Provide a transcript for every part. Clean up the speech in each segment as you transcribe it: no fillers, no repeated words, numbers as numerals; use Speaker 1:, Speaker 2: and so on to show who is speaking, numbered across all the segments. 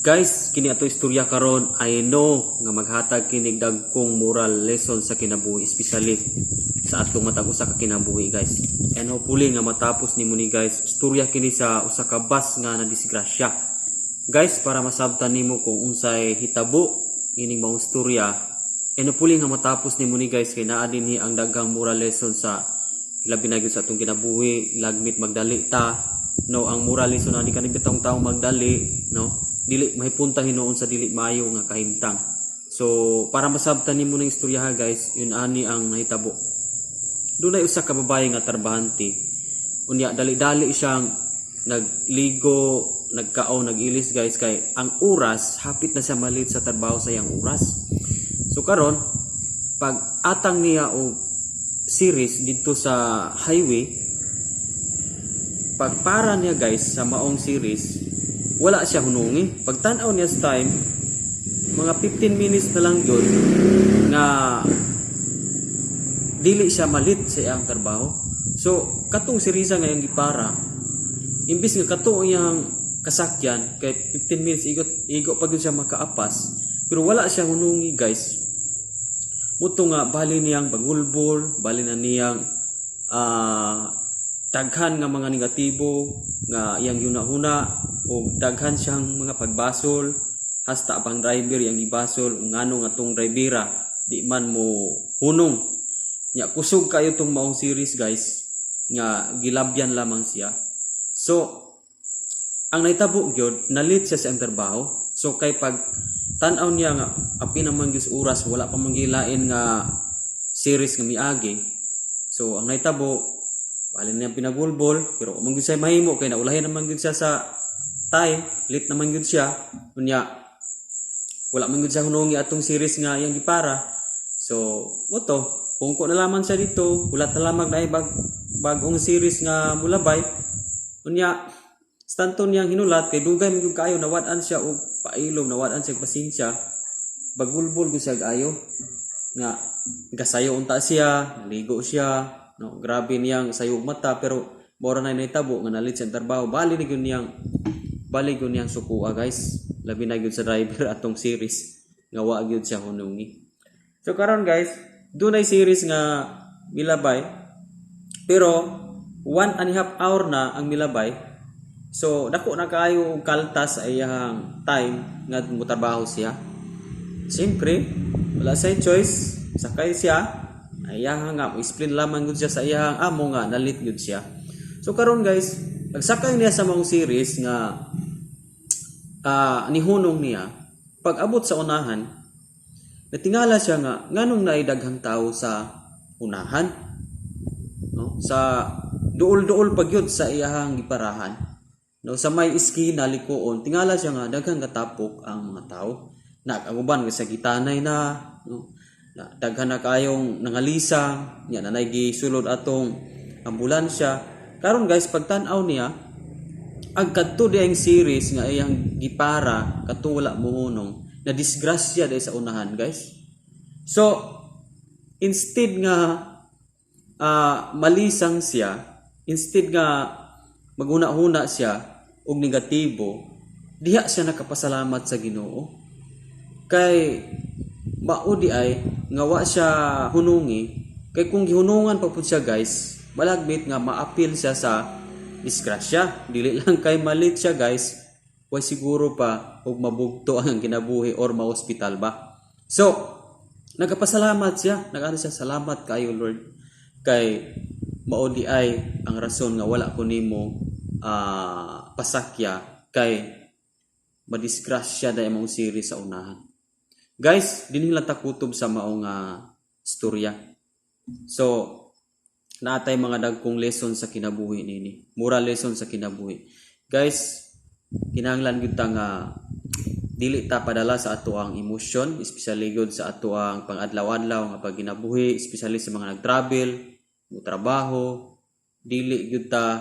Speaker 1: Guys, kini ato istorya karon, I know nga maghatag kini dagkong moral lesson sa kinabuhi, especially sa atong matag usa ka kinabuhi, guys. And hopefully nga matapos nimo ni, guys. Istorya kini sa usa ka bus nga nadisgrasya. Guys, para masabtan nimo kung unsay hitabo ining maong istorya, and hopefully nga matapos nimo ni, guys, kay naa dinhi ang daghang moral lesson sa labi na gyud sa atong kinabuhi, lagmit magdali ta, no? Ang moral lesson ani kani bitong taong magdali, no, dili mahipunta hinuon sa dili maayo nga kahimtang. So para masabtan nimo ning istorya, guys, yun ani ang nahitabo. Dunay usa ka babaye nga trabahante. Unya dali-dali siyang nagligo, nagkaon, nag-ilis, guys, kay ang oras hapit na siya ma-late sa trabaho sa iyang oras. So karon, pag atang niya og series dito sa highway, pagpara niya, guys, sa maong series, wala siya hunungi. Pagtan-aw niya sa time, mga 15 minutes na lang yun nga dili siya ma-late sa iyang trabaho. So katong serisa nga iyang gipara, imbis nga kato iyang kasakyan kay 15 minutes, igo igo pa gyud siya makaapas, pero wala siya hunungi, guys. Muto nga bali niyang bagulbol, bali na niyang daghan nga mga negatibo nga iyang hunahuna o daghan siyang mga pagbasol, hasta pang driver iyang gibasol ngano nga tong drivera di man mo hunong. Nya kusog kayo tong maong series, guys, nga gilabyan lamang siya. So ang nahitabo gyud, na-late siya sa iyang trabaho. So kay pag tan-aw niya nga apin naman gyud sa oras, wala pa man gilain nga series nga miagi. So ang nahitabo, bali niya pinagulbol, pero man gyud siya mahimo kay naulahin naman gyud siya sa time, late naman gyud siya. Unya wala man gyud siya hunungi atong series nga iyang gipara. So moto pungko na lamang siya dito, hulat na lamang na bag-ong series nga mulabay. Unya stanto niyang hinulat kay dugay man gyud kaayo, nawad-an siya og pailom, nawad-an siya og pasensya, bagulbol gyud siya ayo nga gasayo unta siya, naligo siya, no? Grabe niyang sayo og mata, pero mora na nahitabo nga na-late siya ang trabaho. Bali gyud niyang sukua, guys, labi na gyud sa driver atong series nga wa gyud siya hunungi. So karon, guys, dunay series nga milabay, pero 1.5 hour na ang milabay. So dako na kaayo og kaltas sa iyang time nga motrabaho siya. Siyempre, wala siya choice, sakay siya. Ayaha nga mo explain lamang gud siya sa iyang amo nga na-late gud siya. So karon, guys, pagsakay niya sa maong series nga nihunong niya, pag abot sa unahan, natingala siya nga nganong naay daghang tao sa unahan, no? Sa duol-duol pa gyud sa iyahang giparahan, no, sa may iskina likuon, tingala siya nga daghang katapok ang mga tao. Na ang uban sa gitanay na, no, na daghan na kayong nangalisang nya na gisulod atong ambulansya. Karon, guys, pagtan-aw niya ang kadto diyang series nga iyang gipara kadto wala mohunong, na disgrasya dahil sa unahan, guys. So instead nga malisang siya, instead nga maghuna-huna siya og negatibo, diha siya nakapasalamat sa Ginoo kay mao di ay nga wa siya hunungi. Kay kung gihunungan pa pud siya, guys, malagmit nga maapil siya sa disgrasya. Dili lang kay ma-late siya, guys, way siguro pa og mabugto ang kinabuhi or ma-hospital ba. So nagapasalamat siya, nagano siya, "Salamat kayo, Lord, kay mao di ay ang rason nga wala ko nimo pasakya kay madisgrasya dahil mong series sa unahan." Guys, dinhi lang takutob sa maong storya. So, naatay mga dagkong lesson sa kinabuhi nini. Moral lesson sa kinabuhi. Guys, kinahanglan gyud ta nga dili ta padala sa ato ang emosyon, especially gyud sa ato ang pang-adlaw-adlaw nga pagkinabuhi, especially sa mga nag-travel, mo trabaho, dili gyud ta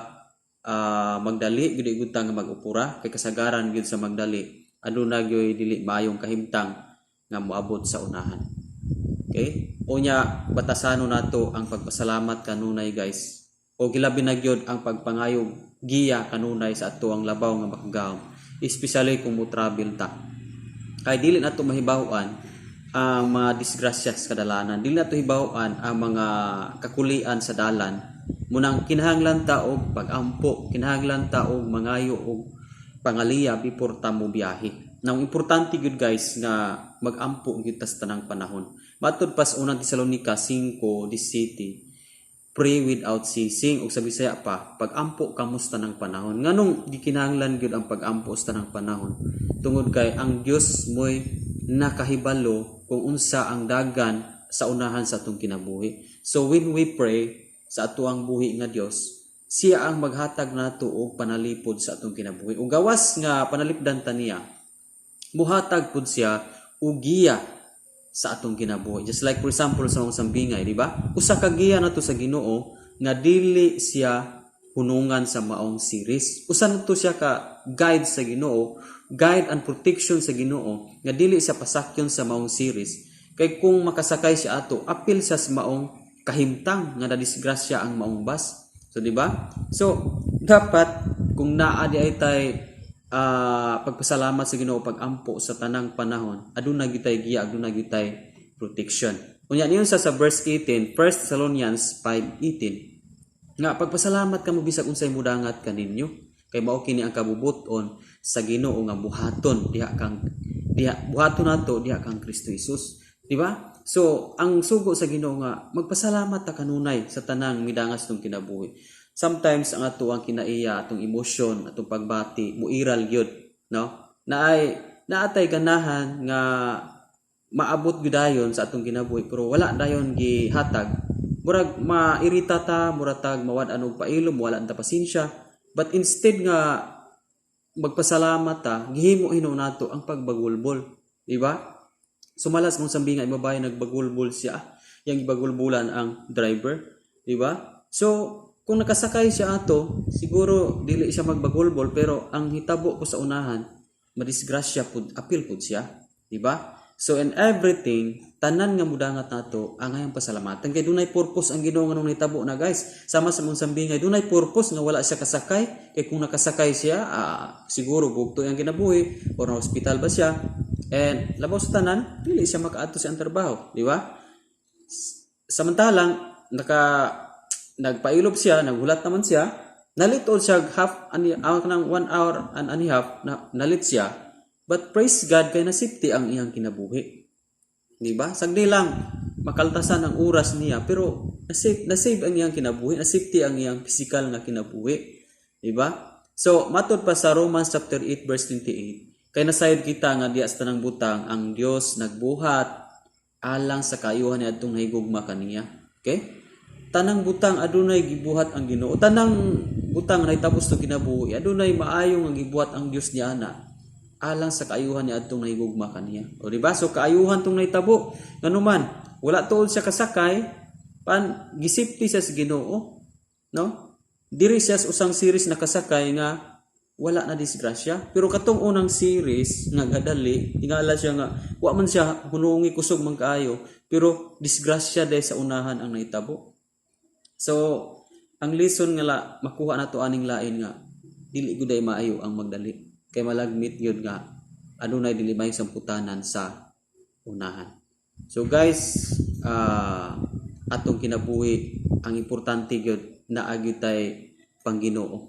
Speaker 1: magdali, gyud gyud ta nga mag-upura kay kasagaran gyud sa magdali aduna gyud dili maayong kahimtang nga moabot sa unahan. Okay? Unya batasanon nato ang pagpasalamat kanunay, guys. O gilabi na gyud ang pagpangayog giya kanunay sa ato ang labaw nga makagagahom. Especially kung mo travel ta. Kay dili nato mahibaw-an ang mga disgrasya sa kadalanan. Dili nato hibaw-an ang mga kakulian sa dalan. Munang kinahanglan ta og pag-ampo, kinahanglan ta og mangayo og pangaliya before ta mo biyahe. Now, importante gyud, guys, nga mag-ampo gyud ta sa tanang panahon. Matud pa sa Unang Tesalonica 5:17, "Pray without ceasing," ug sa Bisaya pa, "Pag-ampo kamo sa tanang panahon." Nganong gikinahanglan gyud ang pag-ampo sa tanang panahon? Tungod kay ang Dios mo'y nakahibalo kung unsa ang dagan sa unahan sa atong kinabuhi. So when we pray sa atoang buhi nga Dios, siya ang maghatag nato og panalipod sa atong kinabuhi. Ug gawas nga panalipdan ta niya, muhatag pud siya og giya sa atong kinabuhi. Just like, for example, sa mga sambingay, di ba? Usa ka giya nato sa Ginoo nga dili siya hunungan sa maong series. Usa nato siya ka guide sa Ginoo, guide and protection sa Ginoo nga dili siya pasakyon sa maong series. Kay kung makasakay siya ato, apil siya sa maong kahimtang nga nadisgrasya ang maong bus. So di ba? So dapat kung naa di ay tay pagpasalamat sa Ginoo, pagampo sa tanang panahon, aduna gyud giya, aduna gyud protection. Unya niyon sa verse 18, 1 Thessalonians 5:18, nga pagpasalamat kamo bisag unsay mudangat kaninyo, kay mao kini ang kabubut-on sa Ginoo nga buhaton diha kang diha buhaton nato diha kang Kristo Jesus, di ba? So ang sugo sa Ginoo nga magpasalamat ta kanunay sa tanang midangas tong kinabuhi. Sometimes ang ato ang kinaiya, atong emosyon, atong pagbati muiral gyud, no? Naay naatay ganahan nga maabot gyud dayon sa atong kinabuhi, pero wala dayon gihatag, murag mairita ta, murag tag mawad-an og pailom, wala ta pasensya. But instead nga magpasalamat ta, gihimo hinuon nato ang pagbagulbol, di ba? Sumalas mong sambingay, babae, nagbagulbol siya, yang ibagulbulan ang driver, di ba? So kung nakasakay siya ato, siguro dili siya magbagulbol, pero ang hitabo ko sa unahan, madisgrasya pud, apil pud siya, di ba? So in everything, tanan nga mudangat nato, angayang pasalamatan kay dunay purpose ang Ginoo nganong nahitabo na, guys. Sama sa mong sambingay, dunay purpose nga wala siya kasakay, kay kung nakasakay siya, siguro bugto ang kinabuhi or na hospital ba siya. And labaw sa tanan, dili siya makaadto sa iyang trabaho, di ba? Samantalang nagpailob siya, naghulat naman siya, nalit siya half ani ang ng 1 hour and a half na nalit siya. But praise God kay nasafety ang iyang kinabuhi. Di ba? Sagdi lang makaltasan ang oras niya, pero na-save ang iyang kinabuhi, na-safety ang iyang physical nga kinabuhi. Di ba? So, matod pa sa Romans chapter 8 verse 28, kay nasayod kita nga diya sa tanang butang ang Dios nagbuhat alang sa kaayuhan ni adtong nahigugma kaniya. Okay? Tanang butang adunay gibuhat ang Ginoo. Tanang butang na nahitabo sa kinabuhi, adunay maayo nga gibuhat ang Dios niya ana alang sa kaayuhan ni adtong nahigugma kaniya. O di ba? So kaayuhan tong nahitabo. Nganuman, wala tuod siya kasakay, pan gisafety siya sa Ginoo, no? Diri siya sa usang series nakasakay nga wala na disgrasya. Pero katong unang series nga gadali, tingala siya nga wa man siya hunungi, kusog man kaayo, pero disgrasya dahil sa unahan ang nahitabo. So, ang lesson nga la, makuha nato aning lain nga dili gud ay maayo ang magdali kay malagmit gyud nga adunay dili may samputanan sa unahan. So guys, atong kinabuhi, ang importante gyud naa gyud tay pang-Ginoo.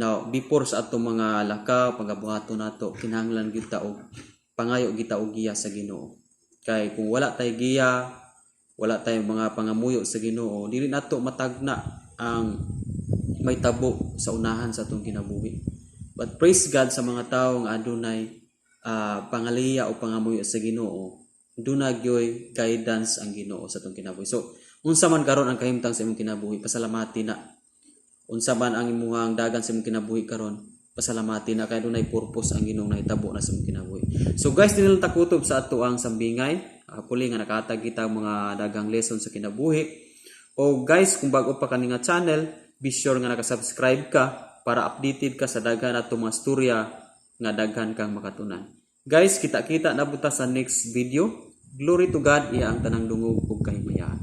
Speaker 1: Now, before sa atong mga lakaw, pagabuhaton nato, kinahanglan gyud ta og pangayo kita og giya sa Ginoo. Kay kung wala tay giya, wala tay mga pangamuyo sa Ginoo, dili nato matagna ang may tabo sa unahan sa atong kinabuhi. But praise God sa mga tawo nga adunay pangaliya o pangamuyo sa Ginoo, duna gyoy guidance ang Ginoo sa atong kinabuhi. So, unsa man karon ang kahimtang sa imong kinabuhi, pasalamati na. Unsa man ang imuhang dagan sa imong kinabuhi karon, pasalamati na kay dunay purpose ang Ginoo nahitabo na sa imong kinabuhi. So guys, dili lang takutob sa ato ang sambingay. Hopefully nga nakahatag kita og mga daghang lesson sa kinabuhi. O guys, kung bago pa kani nga channel, be sure nga naka-subscribe ka para updated ka sa daghan nato mga storya nga daghan kang makatunan. Guys, kita-kita na buta sa next video. Glory to God, iya ang tanang dungog ug kahimayaan.